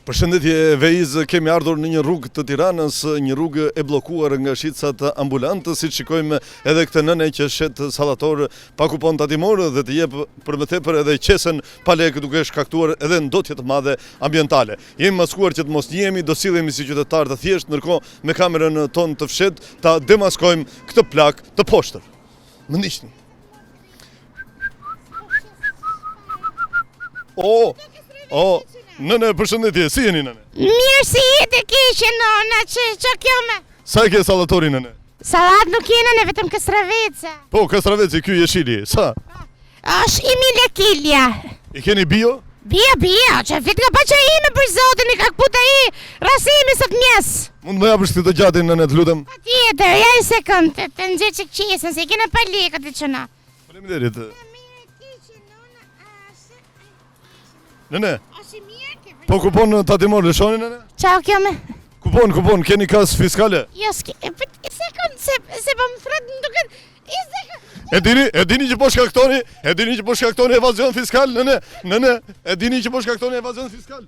Përshëndetje Veiz, kemi ardhur në një rrugë të Tiranës, një rrugë e bllokuar nga shitësat ambulantë, siç shikojmë edhe këtë nëne që shet sallator pa kupon tatimor dhe të jep për më tepër edhe qesen pa lekë duke shkaktuar edhe ndotje të madhe ambientale. Jemi maskuar që të mos njihemi, do sillemi si qytetarë të thjeshtë, ndërkohë me kamerën tonë të fshehtë ta demaskojmë këtë plakë të poshtër. Më ndiqni. O, o, nëne, përshëndetje, si jeni nëne? Mirë si je të keqe nona, që, që kjo me? Sa e ke sallatorin nëne? Sallat nuk je nëne, vetëm kastravece. Po, kastraveci, ky jeshili, sa? Është i mi lekilja. I keni bio? Bio, bio, që flet nga paqa ime për zotin, i ka këput ai Rasimi sot mjes. Mund të më japësh këtë të gjatin nëne, të lutem? Patjetër, ja një sekond, të, të nxjerr çik qesen, se i kena pa lekët e çuna. Faleminderit. Nëne, po kupon tatimor lëshoni nëne? Çao kjo me? Kupon, kupon, keni kasë fiskale? Jo, s'ke, e sekond, se, se po më thret më duket, e sekond. E dini, e dini që po shkaktoni, e dini që po shkaktoni evazion fiskal, nëne, nëne, e dini që po shkaktoni evazion fiskal.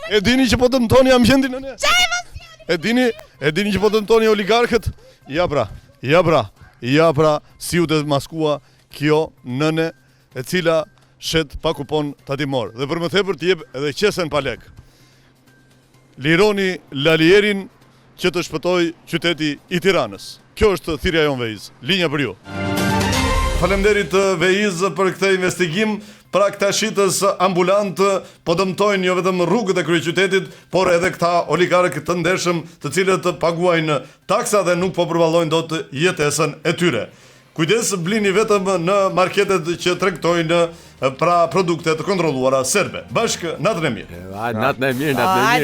E dini që po dëmtoni ambientin, nëne. Ça evazioni? E dini, e dini që po dëmtoni oligarkët? Ja pra, ja pra, ja pra, si u demaskua kjo nëne e cila shet pa kupon tatimor. Dhe për më tepër të jep edhe qesen pa lek. Lironi Lalierin që të shpëtojë qyteti i Tiranës. Kjo është thirrja jonë Veiz. Linja për ju. Faleminderit Veiz për këtë investigim. Pra këta shitës ambulantë po dëmtojnë jo vetëm rrugët e kryeqytetit, por edhe këta oligarkë të ndershëm, të cilët paguajnë taksa dhe nuk po përballojnë dot jetesën e tyre. Kujdes blini vetëm në marketet që tregtojnë pra produkte të kontrolluara serbe. Bashkë natën e mirë. Natën e mirë, natën e mirë.